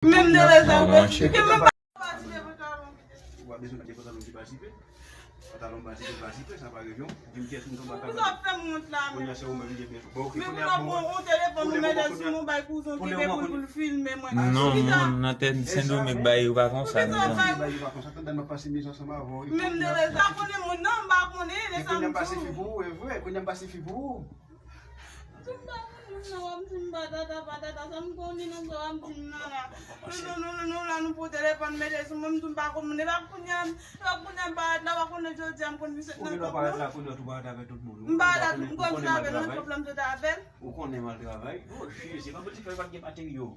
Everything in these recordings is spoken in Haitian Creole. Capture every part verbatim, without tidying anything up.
Menm de lè sa, ou pa tire pantalon. Ou pa bezwen tire pantalon ki pa zipe. Pantalon pa zipe, pa zipe, sa pa revyon. Di m kiyès moun k anba kabann. Pou sa fè m wont la, men. Kounye a se ou menm ki gen. Bon, ok, men kounye a, bon, ou telefòn, ou mete sou mwen, bay kouzen ki gen pou l filme mwen. Non, moun nan tèt Sendomeng bay yo pa konsa, non. Bay yo pa konsa, tann m ap pase mizè ansanm avè w. Menm de lè sa, konnen moun nan, m pa konnen, de sa m di w. Kounye a m pase fi pou ou, e vre, kounye a m pase fi pou ou. M pa konn moun nan, w ap di m patata, patata, sa m konnen nan sa w ap di m nan la. Nou, nou, nou, nou, nou la, nou pran telefòn, mete sou mwen, m di m pa konn moun, e pa kounye a, e pa kounye a m parèt la, w pa konnen jodi a m konn misye nan kòb la. Ou gen dwa parèt la, kounye a tou parèt avèk tout moun. M pa la, m konn vin avè l nan kòb la, m sot avè l. Ou konnen m al travay. Oh, cheri, se pa pou ti fè pa t gen materyo.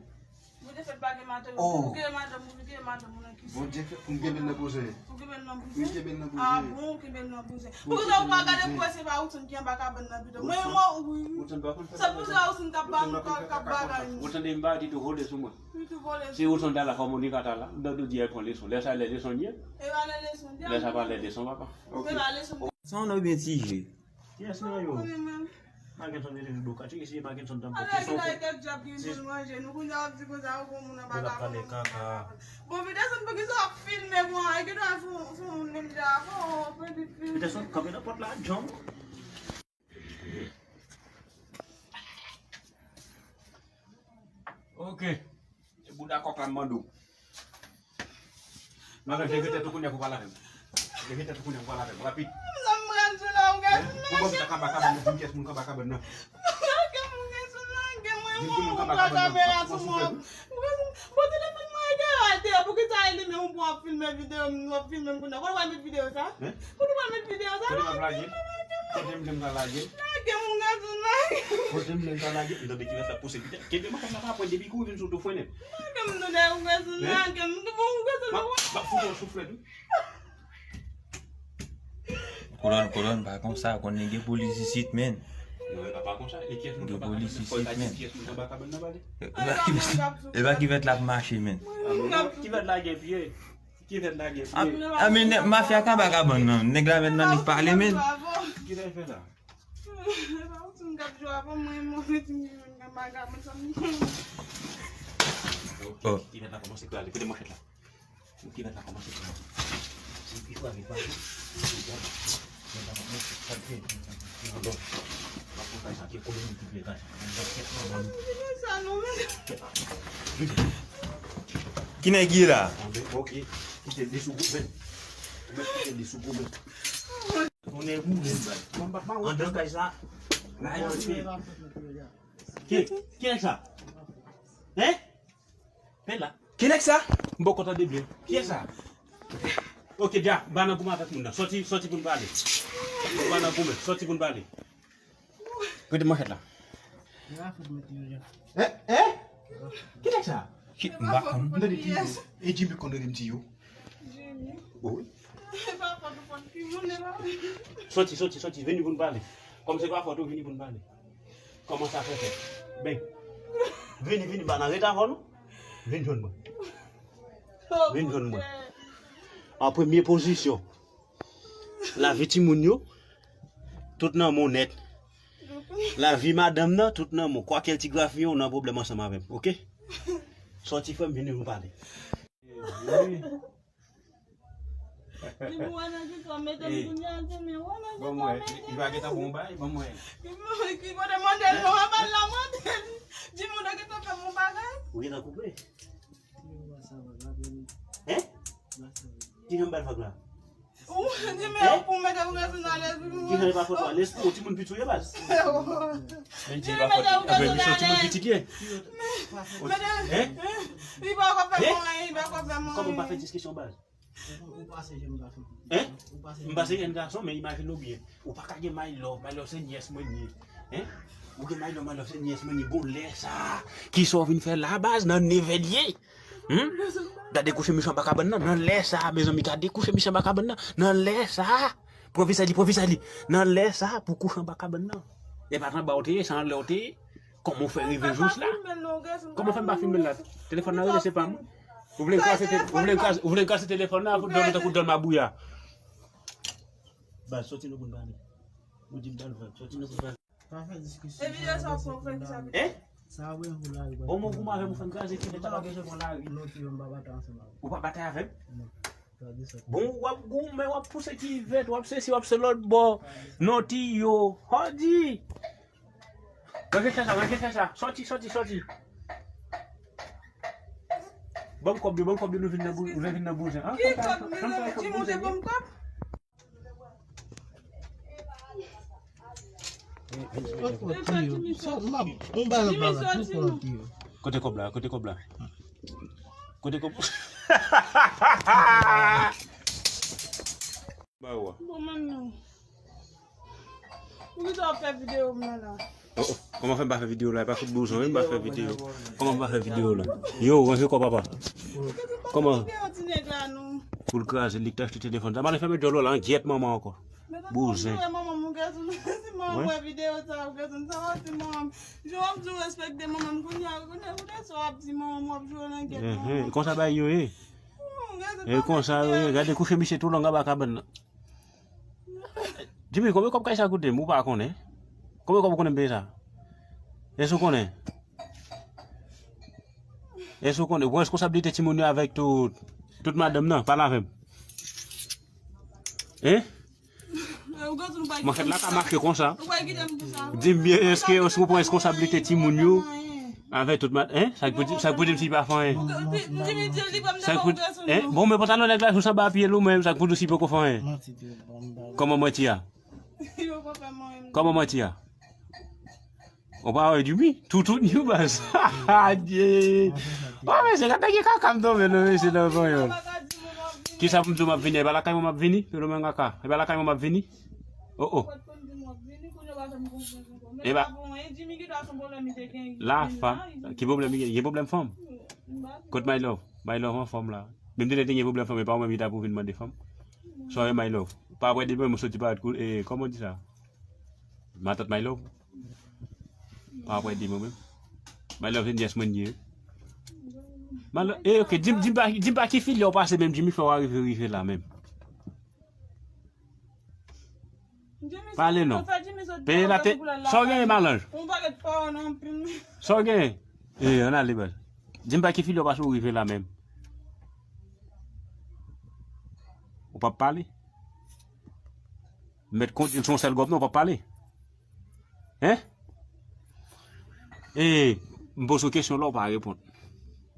Bondye fè pa gen madanm, ou gen madanm, ou gen madanm, ou nan kisa? Bondye fè pou m kenbe l nan bouzwen. Pou kenbe l nan bouzwen? Wi, kenbe l nan bouzwen. Ah bon, kenbe l nan bouzwen. Poukisa ou pa gade pou wè se pa Woodson ki anba kabann nan pito? Mwen, mwen, wi. Woodson pa konn fè bagay. Se pou sa Woodson k ap ba nou, k ap bagay nou. Ou tande m pa di tou vole sou mwen. Wi, tou vole sou mwen. Si Woodson ta la, kòm Monica ta la, Dododye pran leson. Lè sa lè leson ye. E pa lè leson, lè sa pa lè leson, papa. Ok. E pa leson. Sa w nan byen ti je. Kiyès nan yo? Mwen menm. Makenson rete nan do kati, si Makenson t ap fè kesyon. Ala ki la kèk djab gen pou l manje, nou kounye a w ap di konsa, ou gon moun anba kabann. Kaka. Bon, Peterson, poukisa w ap filme mwen? E ki dwa sou, sou moun menm jan avè w, pèdi fil. Peterson, kanpe nan pòt la, John. Ok. E bouda kòk la m mande w. Madan, leve tèt ou kounye a pou pale avè m. Leve tèt ou kounye a pou pale avè m. Rapid. Sa m pral di w la, ou gade. Pou ban m sa k anba kabann nan, pou m kiyès moun k anba kabann nan. Lage m, ou gen sou lage mwen, mwen, ou pran kamera sou mwen. Bon, telefòn mwen ede a te, poukisa e li menm ou pran ap filme videyo m, w ap filme m kounye a? Kote w al met videyo sa? Kote w al met videyo sa? Kote m ap lage? Kote m di m ka lage? Lage m, ou gen sou lage. Kote m di m ka lage? M tande ki lè sa pouse pita. Kenbe m kòm nan pa pwen depi kou vin sou tou fwennen. Lage m, tande, ou gen sou lage m. Bon, ou gen sou lage m. M ap fout yon souflèt, wi. Kolòn, kolòn, pa konsa, konnen gen polis isit, men. Non, e pa, pa konsa. E kiyès moun ki anba kabann nan? Fò l ta di kiyès moun ki anba kabann nan, pale. E pa ki vèt, e pa ki vèt l ap mache, men. Ki vèt la gen pye? Ki vèt la gen pye? A, a, men nèg mafya k anba kabann nan. Nèg la met nan nèg pale, men. Ki sa l fè la? Oh. Ki vèt la kòmanse kraze. Kote manchèt la? Ki vèt la kòmanse kraze. Se pi kraze, kraze. Ki nèg ye la? Ok. Kite li sou goumen. Ou mèt kite li sou goumen. Tounen goumen, bay. Andan kay sa. Ki, ki nèg sa? Hein? Pen la. Ki nèg sa? M poko tande byen. Kiyès sa? Ok, dja, ba nan goumen avèk moun nan. Sòti, sòti pou n pale. Ba nan goumen, sòti pou n pale. Kote manchèt la? Hein? Hein? Ki nèg sa? Ki, m pa konn. M tande T V. E Jimmy konn rele m T V. Jimmy. Wi. Sòti, sòti, sòti, vini pou n pale. Kòm se pa fòt ou, vini pou n pale. Kòman sa fè fèt? Ben. Vini, vini, pa nan reta avè nou. Vin jwenn mwen. Vin jwenn mwen. An premye pozisyon, lavi timoun yo, tout nan men w nèt. Lavi madanm nan, tout nan men w. Kwakèl ti grafiyen, ou nan pwoblèm ansanm avè m, oke? Sòti frè m, vini nou pale. Li pou wè nan ki swa mete m kounye a, se men wè nan ki swa mete m. Li pa gentan bon bay, ban m wè. Ki kote mande l non, a bal la mande l. Di moun nan gentan fè m yon bagay. Ou gentan koupe? Hein? Ki jan m bal vag la? Ou di men pou mete pou rete nan lespri. Ki jan e pa fòt ou a lespri, ou timoun piti ou ye baz. Men di e pa fòt ou, epi misye timoun piti ye. Hein? Li pa ka fè mwen, li pa ka fè mwen. Kòman pa fè diskisyon baz? Ou pase jèn gason. Hein? M pase jèn gason, men imajine w byen. Ou pa ka gen my love, my love se nyès mwen ye. Hein? Ou gen my love, my love se nyès mwen ye. Bon, lè sa, kisa w vin fè la baz nan nevè l ye? Hmm? Gade kouche misye anba kabann nan, nan lè sa, mezanmi, gade kouche misye anba kabann nan, nan lè sa. Pwofesè li, pwofesè li, nan lè sa, pou kouche anba kabann nan. E pa t anba w te ye, se anlè w te ye. Kòman w fè rive jous la? Kòman w fè m pa filme l la? Telefòn nan rele, se pa mwen. Ou vle m kraze te-, ou vle m kraze, ou vle m kraze telefòn nan, pou dòmi tankou dòmi abouya. Baz, sòti nou pou n pale. Ou di m pral vag, sòti nou pou n pale. Pa fè diskisyon. E videyo sa w fè, w fè ki sa? Hein? Sa wè pou lari. Bon, mwen goumen avè m, ou fè m kraze kivèt, sa pa bezwen pran lari. Non, ti yo, m pa batay ansanm avè w. Ou pa batay avè m? Non. Bon, w ap goumen, w ap pouse kivèt, w ap sesi, w ap se lòt bò. Non, ti yo. Hodi! Ranje chè sa, ranje chè sa. Sòti, sòti, sòti. Ban m kòb yo, ban m kòb yo, nou vin nan bou-, nou vin nan bouzen. Ki kòb, mezanmi, Jimmy, ou te ban m kòb? Kote kòb la? Kote kòb la? Kote kòb? Ba yo a. Bon, manman. Poukisa w ap fè videyo m nan la? Oh, oh. Kòman fè m pa fè videyo la? E pa fout bouzon, wi, m pa fè videyo. Kòman m pa fè videyo la? Yo, ranje kò, papa. Kòman? Pou l kraze, li k te achte telefòn sa. M ale fèmen djòl ou la, an gyèt manman ankò. Bouzen. Manman m, ou gèt, si manman m wè videyo sa, ou gèt, sa va di manman m. Jan w ap di w respekte manman m, kounye a, kounye a, kounye a sa w ap di manman m, w ap jwe nan gyèt manman m. Konsa bagay yo ye. E konsa yo ye, gade kouche misye tou long anba kabann nan. Jimmy, konbyen kòb kay sa koute m? Ou pa konnen? Konbyen kòb ou konnen m peye sa? Èske ou konnen? Èske ou konnen? Ou pran reskonsablite timoun yo avèk tout, tout madanm nan? Pale avè m. Hein? Mwen fèt la ka mache konsa. Di m byen, èske, èske ou pran reskonsablite timoun yo? Avèk tout mat, hein? Sa k pou di, sa k pou di m si pa fè anyen? Sa k pou, hein? Bon, men pantalon nèg la sou sanba pye l ou menm, sa k pou di si poko fè anyen? Kòman mwen ti a? Kòman mwen ti a? Ou pa wè Jimmy? Toutouni baz. Adye. Wa mesye, gade ki kaka m tonbe non, mesye, nan panyòl. Kisa pou m di w m ap vini? E pa lakay mwen m ap vini? Fenomen kaka. E pa lakay mwen m ap vini? Oh, oh. E pa. La femme. Ki pwoblèm li gen? Gen pwoblèm fanm? Kot my love? My love anfòm la. Menm si te gen pwoblèm fanm, e pa ou menm ki ta pou vin mande fanm. Sorry, my love. Pa apre demen, mwen soti pa, e, kòman w di sa? Matant my love. Pa apre demen, menm. My love, se nyès mwen ye. My love, e, ok, di m, di m pa, di m pa ki filye w pase, menm Jimmy fè w arive rive la, menm. Pale non. Peye la te. Sa w genyen, malanj? Sa w genyen? E, ann ale, baz. Di m pa ki filye w pase w rive la menm. Ou p ap pale? Mèt kondil sou yon sèl gòb, non, w p ap pale. Hein? E, m poze w kesyon la, w pa reponn.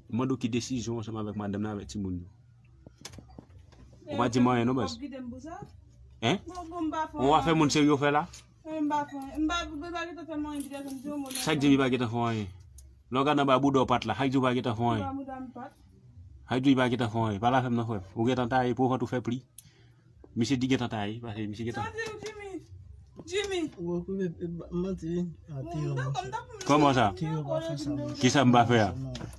M mande w ki desizyon ansanm avèk madanm nan, avèk timoun yo. Ou pa di m anyen non, baz. Hein? Ou pa fè moun serye w fè la? Sa k di m li pa gentan fè w anyen? Lè w gade anba bouda w pat la, sa k di w pa gentan fè w anyen? Sa k di w li pa gentan fè w anyen? Pale avè m non, frè m. Ou gentan taye, pou vant ou fè pli. Misye di gentan taye, paske misye gentan. Sa di w, Jimmy? Jimmy. Ou okipe, e, manti, wi. Kòman sa? Kisa m pa fè a?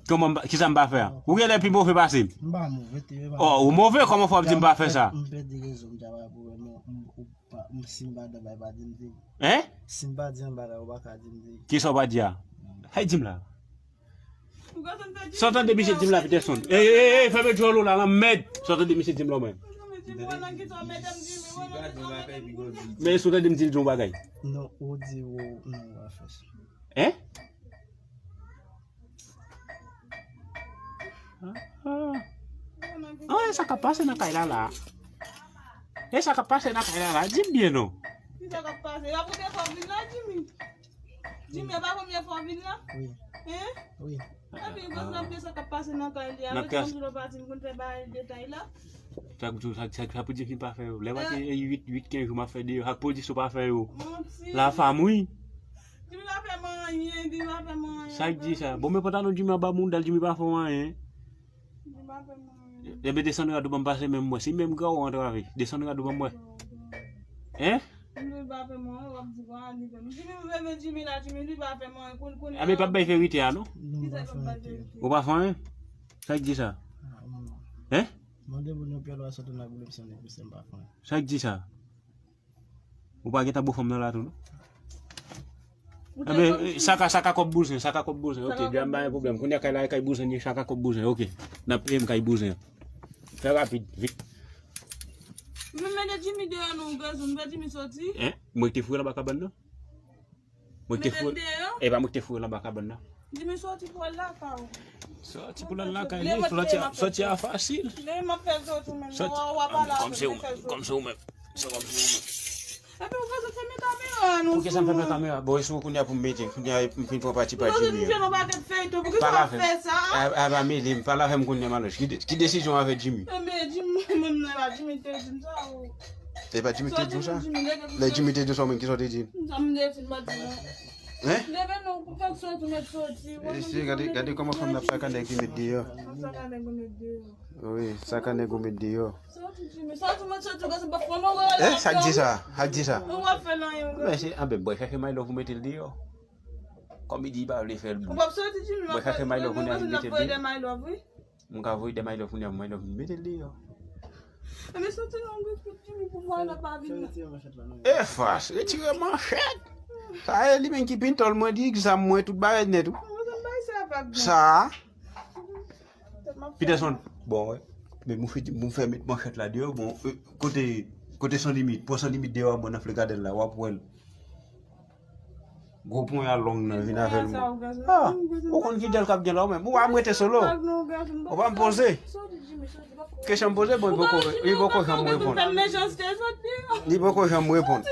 Kòman m pa, kisa m pa fè a? Ou genlè pi move pase m. M pa move, te. Oh, ou move, kòman fò w ap di m pa fè sa? M pèdi rezon, m ta pa pou wè, m, m, ou pa, m, si m pa dan bay, pa di m di. Hein? Si m pa di anba la, ou pa ka di m di. Kisa w pa di a? Hay di m la. Sa w tande misye di m la, Peterson? Ey, ey, ey, fèmen djòl ou la, lanmèd. Sa w tande misye di m la, mwen? Men sa w tande m di l di yon bagay? Non, ou di ou, non, ou pa fè sa. Hein? Ah, ah. Ah, e sa k ap pase nan kay la, la? E sa k ap pase nan kay la, la? Di m byen, non. Ki sa k ap pase? Y ap rete fò vin la, Jimmy. Jimmy, e pa premye fwa w vin la? Wi. Hein? Wi. Epi, gwo zanmi sa k ap pase nan kay li a. Mwen te konn sou lòpati, m konn fè bagay detay la. Sa k di, sa, sa, sa pou di m pa fè yo. Lè m ate uit, uit, kenz jou m ap fè deyò. Ak pwodui sa w pa fè yo. Manti. La femme, wi. Jimmy pa fè m anyen, Jimmy pa fè m anyen. Sa k di sa? Bon, men pantalon Jimmy anba mounda l, Jimmy pa fè w anyen. Jimmy pa fè m anyen. Ebyen, desann rad ou ban m pase men m wè. Si menm gran ou antrave, desann rad ou ban m wè. Hein? Jimmy pa fè m anyen, w ap di, bon, li fè m. Jimmy, m renmen Jimmy la, Jimmy, li pa fè m anyen. Koun, koun. Ebyen, p ap bay verite a, non? Non, m pa fè anyen. Ou pa fè anyen? Sa k di sa? Ah, non. Hein? Mande moun yo pyè lwa sòt nan boule m sène pou se m pa fè anyen. Sa k di sa? Ou pa gentan bo fanm nan la tou, non? Ebyen, sa ka, sa ka kòb bouzen, sa ka kòb bouzen. Ok, djam pa gen pwoblèm. Kounye a kay la, kay bouzen, sa ka kòb bouzen. Ok, n ap peye m kay bouzen. Fè rapid, vit. Mwen mete Jimmy deyò non, gazon, m fè Jimmy sòti. Hein? Mwen ki te foure l anba kabann nan? Mwen ki te foure. E pa mwen ki te foure l anba kabann nan? Jimmy, soti pou al lakay ou. Soti pou al lakay li, soti a, soti a fasil. Lè m ap fè soti ou menm, soti, w a, w a pale avè m, kòm se ou menm, kòm se ou menm. Se kòm se ou menm. Epi ou bezwen fèmen kamera nou. Poukisa m fèmen kamera? Bon, e sou kounye a pou m mete, kounye a m fin pran pati pa Jimmy. Ou bezwen jwenn yon pakèt feyton, poukisa w ap fè sa? A, a, pa mele m, pale avè m kounye a, Maloch. Ki de-, ki desizyon avè Jimmy? Enben, Jimmy, menm nan la, Jimmy te di m sa, ou. E pa Jimmy te di w sa? Lè Jimmy te di w sa, ou menm, kisa w te di? Sa m te di, m pa di non. Hein? Leve non, pou fèk soti, mèt soti. E si, gade, gade kòman fanm nan ap saka nèg li met deyò. Ap saka nèg ou met deyò. Wi, saka nèg ou met deyò. Soti, Jimmy, soti, mèt soti, gade, pa fò, non, eh, sa k di sa? Sa k di sa? Ou pa fè nan yon. Men se, anben, bwè chache my love ou mete l deyò. Kòm li di li pa vle fè l bri. Ou p ap soti, Jimmy, bwè chache my love ou mete l deyò. M ka voye de my love kounye a, my love mete l deyò. Ebyen, soti nan gwo kout Jimmy pou mwen la pa vin. E fas, retire manchèt. Sa e li menm ki pintòl mwen, di egzam mwen, tout bagay nèt ou. Mwen, mwen bay sa vag non. Sa. Peterson, bon, wè. Men mwen fè, mwen fè met manchèt la deyò, bon, euh, kote, kote San Limit, pran San Limit deyò, bon, nan Fle Gaden la, w ap wè l. Gwo ponya long nan vin avè l. Ah, ou konn ki dèl k ap gen la ou menm. Ou pa m rete solo. Ou pa m poze. Kesyon m poze, bon, li poko, li poko janm reponn. Li poko janm reponn.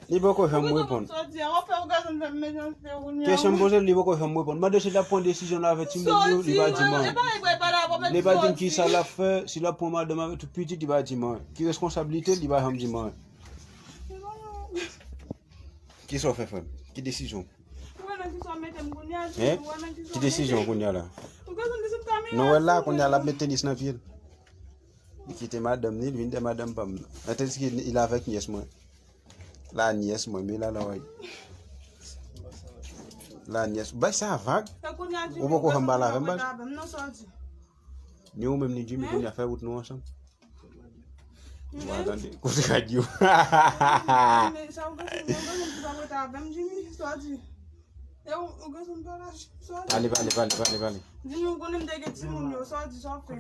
Li poko janm reponn. Kesyon m poze, li poko janm reponn. Mande si l ap pran desizyon nan avè timoun yo, li pa di m anyen. Li pa di m kisa l ap fè, si l ap pran madanm avè tout pitit, li pa di m anyen. Ki responsablite l, li pa janm di m anyen. Kisa w fè, frè m? Ki desizyon? Hein? Ki desizyon kounye a la? Nou wè l la, kounye a l ap met tenis nan pye l. Li kite madanm ni, li vin dèyè madanm pa m nan. Tandis que il avèk nyès mwen. La nyès mwen, men la la wè. La nyès. Bay sa vag. Ou poko janm pale avè m, baz. Ni ou menm ni Jimmy kounye a fè wout nou ansanm. Mwen tande kote radyo. Sa ou gen sou mwen, ou gen sou pa mwen ta avè m, Jimmy, sa w di? E ou, ou gen sou m pa la, sa w di? Pale, pale, pale, pale, pale. Jimmy, ou konnen m te gen timoun yo, sa w di, sa w fè?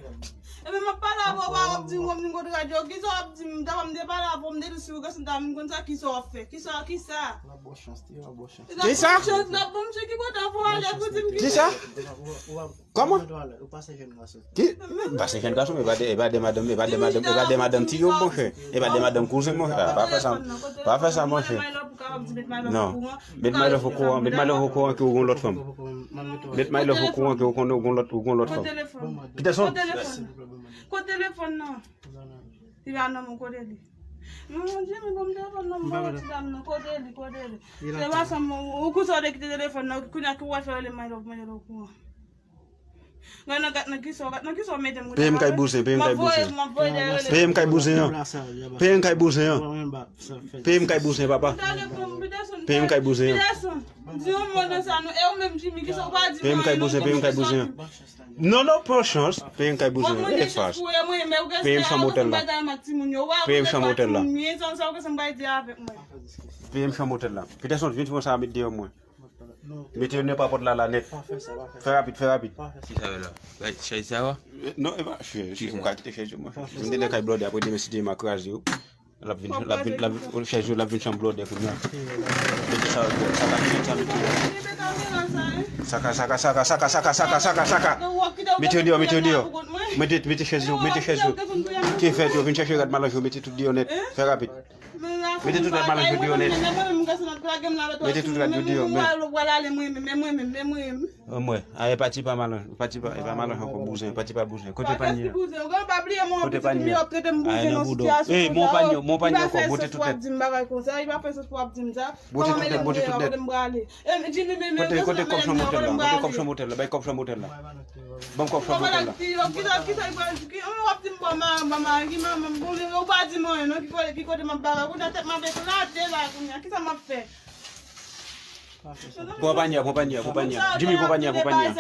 Ebyen, m ap pale avè w, w ap di m, w ap di m kote radyo, kisa w ap di m, ta pa m te pale avè w, m te di si ou gen sou ta vin konn sa, kisa w ap fè? Kisa, kisa? W ap bon chans, w ap bon chans. Kisa? W ap bon chans, w ap bon chans, ki kote w ale pou di m kisa? Kisa? Kòman? Ou pase jèn gason. Ki? M pase jèn gason, e pa de, e pa de madanm, e pa de madanm, e pa de madanm ti yo, monchè. E pa de madanm kouzen, monchè. Ah, pa fè sa, pa fè sa, monchè. Non. Met my love okouran, met my love okouran ke ou gon lòt fanm. Met my love okouran ke ou konn ou gon lòt, ou gon lòt fanm. Peterson. Kote telefòn nan? Li pa nan men kote li. Mon Dieu, men bon, m telefòn nan, m pa wè ti dam nan. Kote li, kote li? Se pa sa, ou konsa w te kite telefòn nan, kounye a ki w al fè rele my love, my love okouran. Gad nan, gad nan kisa, gad nan kisa w mete m. Peye m kay bouzen, peye m kay bouzen. Peye m kay bouzen an. Peye m kay bouzen an. Peye m kay bouzen, papa. Peye m kay bouzen an. Di yon mo nan sa, non. E ou menm, Jimmy, kisa w pa di? Peye m kay bouzen, peye m kay bouzen an. Non, non, pran chans. Peye m kay bouzen an. E fas. Peye m chanm otèl la. Peye m chanm otèl la. Peye m chanm otèl la. Peterson, vin fè yon sa met deyò mwen. Mete yo nan papòt la, la nèt. Fè rapid, fè rapid. Ki sa yo la? Bay chèz sa yo? Non, e pa chèz, ou ka kite chèz yo, mwen. Vin de nan kay blòdè, apre demen si Dye vle m a kraze yo. L ap vin, l ap vin, l ap vin, chèz yo, l ap vin chanm blòdè kounye a. Mete sa yo deyò, saka, mete sa, mete yo. Saka, saka, saka, saka. Mete yo deyò, mete yo deyò. Mete, mete chèz yo, mete chèz yo. Ki fèt yo, vin chèche rad malanj yo, mete tout deyò nèt. Fè rapid. Mete tout rad malanj yo deyò nèt. Mete tout rad yo deyò, men. Mwen, a, e pati pa malanj, pati pa, e pa malanj ankò, bouzen, pati pa bouzen. Kote panye a? Kote panye a? A, e nan bouda w. Ey, mon panye, mon panye ankò, bote tout nèt. Bote tout nèt, bote tout nèt. Kote, kote kòb chanm otèl la? Kote kòb chanm otèl la? Bay kòb chanm otèl la. Ban m kòb chanm otèl la. Kisa, kisa, kisa, ki, w ap di m bon, ma, ma, ma, ki manman m, bon, ou pa di m anyen, non, ki kote, ki kote m ap bagay, kounye a tèt m ap eklate la, kounye a, kisa m ap fè? Pran panye a, pran panye a, pran panye a. Jimmy, pran panye a, pran panye a.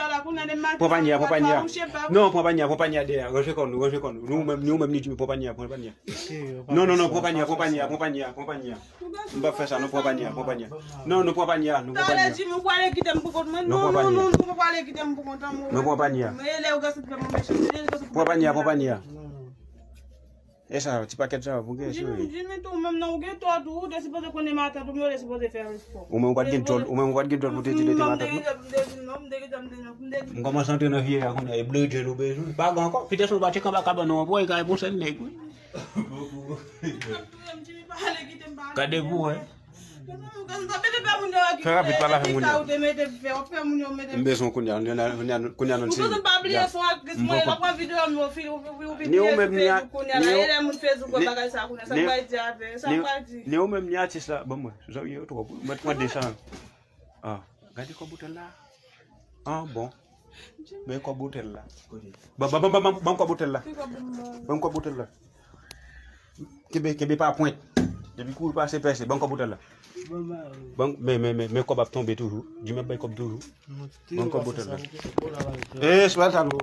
Pran panye a, pran panye a. Non, pran panye a, pran panye a dèyè. Ranje kò nou, ranje kò nou. Ni ou menm, ni ou menm, ni Jimmy, pran panye a, pran panye a. Non, non, non, pran panye a, pran panye a, pran panye a, pran panye a. M p ap fè sa, non, pran panye a, pran panye a. Non, nou pran panye a, nou pran panye a. Talè Jimmy, ou prale kite m pou kont mwen. Non, non, non, non, ou prale kite m pou kont mwen. Nou pran panye a. Men lè ou gade fè mwen mechan. Pran panye a, pran panye a. E sa, ti pakèt sa, pou gen Jimmy, souri. Jimmy tou, menm nan ou gen tò tou, ou te sipoze konnen matant ou, men ou te sipoze fè respò. Ou menm ou pa t gen djòl, ou menm ou pa t gen djòl pou te di li te matant ou. M kòmanse antre nan vye a kounye a, e blodjèl ou bezwen. Pa gen ankò, pitèt ou pa tcheke anba kabann ou ankò, e ka bon sèl nèg wi. Gade pou wè. Fè rapid, pale avè moun yo. M bezwen kounye a, kounye a, kounye a nou se. Ni ou menm ni a, ni ou menm ni a, ni, ni ou menm ni atis la, ban mwen, zanmi yo twòp, mwen pran de san. Ah, gade kòb otèl la. Ah, bon. Men kòb otèl la. Ban, ban, ban, ban, ban, ban kòb otèl la. Ban kòb otèl la. Kenbe, kenbe pa pwent. Depi kouri pase pèse, ban kòb otèl la. Ban, men, men, men, men kòb ap tonbe toujou. Di men bay kòb toujou. Ban kòb otèl la. Eh, sou sa nou.